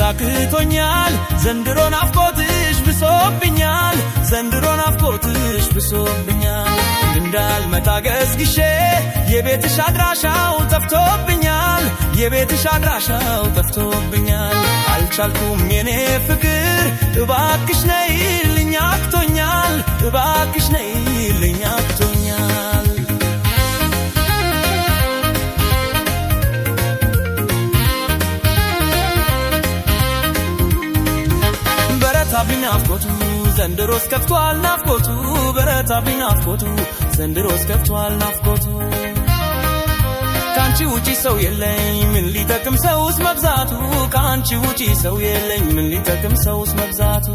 አክቶኛል ዘንድሮ ናፍቆትሽ ብሶብኛል ዘንድሮ ናፍቆትሽ ብሶብኛል እንዳልመጣ ገዝግሼ የቤትሽ አድራሻው ጠፍቶብኛል የቤትሽ አድራሻው ጠፍቶብኛል አልቻልኩም የኔ ፍቅር እባክሽ ነይልኝ አክቶኛል እባክሽ ነይልኝ አክቶኛል። በረታብኝ ናፍቆቱ ዘንድሮስ ከፍቷል ናፍቆቱ በረታብኝ ናፍቆቱ ዘንድሮስ ከፍቷል ናፍቆቱ ከአንቺ ውጪ ሰው የለኝ ምን ሊጠቅም ሰውስ መብዛቱ ከአንቺ ውጪ ሰው የለኝ ምን ሊጠቅም ሰውስ መብዛቱ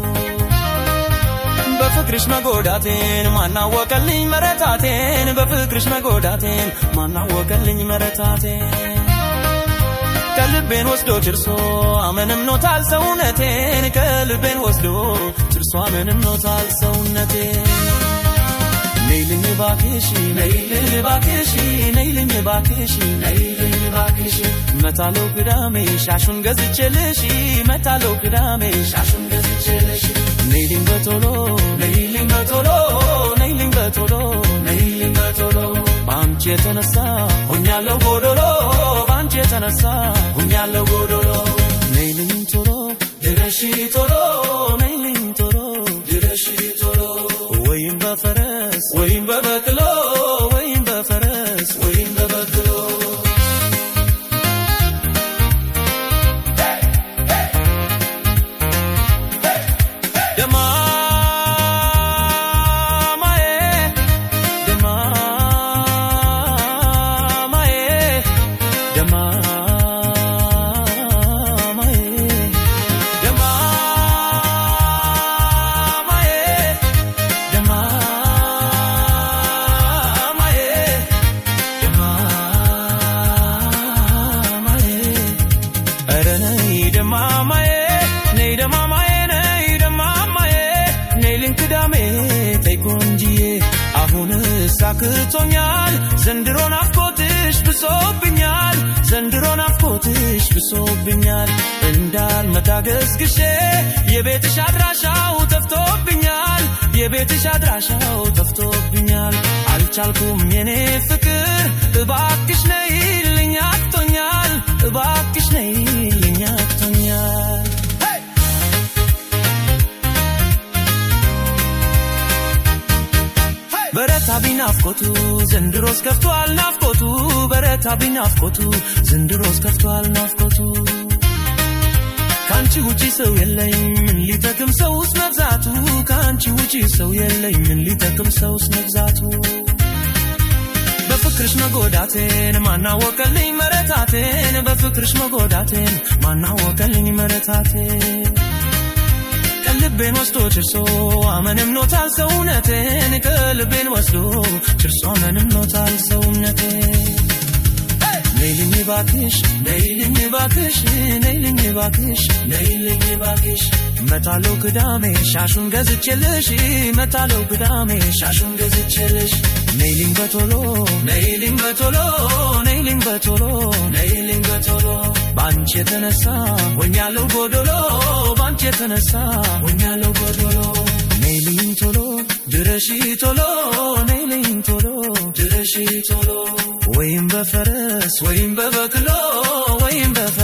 በፍቅርሽ መጎዳቴን ማናወቀልኝ መረታቴን በፍቅርሽ መጎዳቴን ማናወቀልኝ መረታቴን ከልቤን ወስዶ ችርሶ አመንም ኖታል ሰውነቴን ከልቤን ወስዶ ችርሶ አመንም ኖታል ሰውነቴን ነይልኝ እባክሽ ነይልኝ እባክሽ ነይልኝ እባክሽ ነይልኝ እባክሽ መታለው ቅዳሜ ሻሹን ገዝቼልሽ መታለው ቅዳሜ ሻሹን ገዝቼልሽ ነይልኝ በቶሎ ነይልኝ በቶሎ ነይልኝ በቶሎ ነይልኝ በቶሎ በአንቺ የተነሳ ሆኛለሁ ጎዶሎ በአንቺ የተነሳ ሆኛለሁ ጎዶሎ ነይልኝ ቶሎ ድረሺ ቶሎ ነይልኝ ቶሎ ድረሺ ቶሎ ወይም በፈረስ ወይም በበቅሎ ወይም በፈረስ ወይም በበቅሎ። ደማማዬ ደማማዬ ደማማዬ ደማማዬ ደማማዬ ደማማዬ ኧረ ነይ ደማማዬ ነይ ደማማዬ ነይ ደማማዬ ነይልኝ ቅዳሜ ተይ ቆንጅዬ አሁንስ አክቶኛል ዘንድሮ ናፍቆትሽ ብሶብኛል ዘንድሮ ናፍቆትሽ ብሶብኛል እንዳልመጣ ገስግሼ የቤትሽ አድራሻው ጠፍቶብኛል የቤትሽ አድራሻው ጠፍቶብኛል አልቻልኩም የኔ ፍቅር እባክሽ ነይልኝ አክቶኛል እባክሽ ነይልኝ አክቶኛል። በረታብኝ ናፍቆቱ ዘንድሮስ ከፍቷል ናፍቆቱ በረታብኝ ናፍቆቱ ዘንድሮስ ከፍቷል ናፍቆቱ ከአንቺ ውጪ ሰው የለኝ ምን ሊጠቅም ሰውስ መብዛቱ ከአንቺ ውጪ ሰው የለኝ ምን ሊጠቅም ሰውስ መብዛቱ በፍቅርሽ መጎዳቴን ማናወቀልኝ መረታቴን በፍቅርሽ መጎዳቴን ማናወቀልኝ መረታቴን ከልቤን ወስዶ ችርሶ አመንም ኖታል ሰውነቴን ከልቤን ወስዶ ችርሶ አመንም ኖታል ሰውነቴን ነይልኝ እባክሽ ነይልኝ እባክሽ ነይልኝ እባክሽ ነይልኝ እባክሽ መታለው ቅዳሜ ሻሹን ገዝቼልሽ መታለው ቅዳሜ ሻሹን ገዝቼልሽ ነይልኝ በቶሎ ነይልኝ በቶሎ ነይልኝ በቶሎ ነይልኝ በቶሎ ባንቺ የተነሳ ሆኛለሁ ጎዶሎ ባንቺ የተነሳ ሆኛለሁ ጎዶሎ ነይልኝ ቶሎ ድረሺ ቶሎ ነይልኝ ቶሎ ድረሺ ቶሎ ወይም በፈረስ ወይም በበቅሎ ወይም በፈ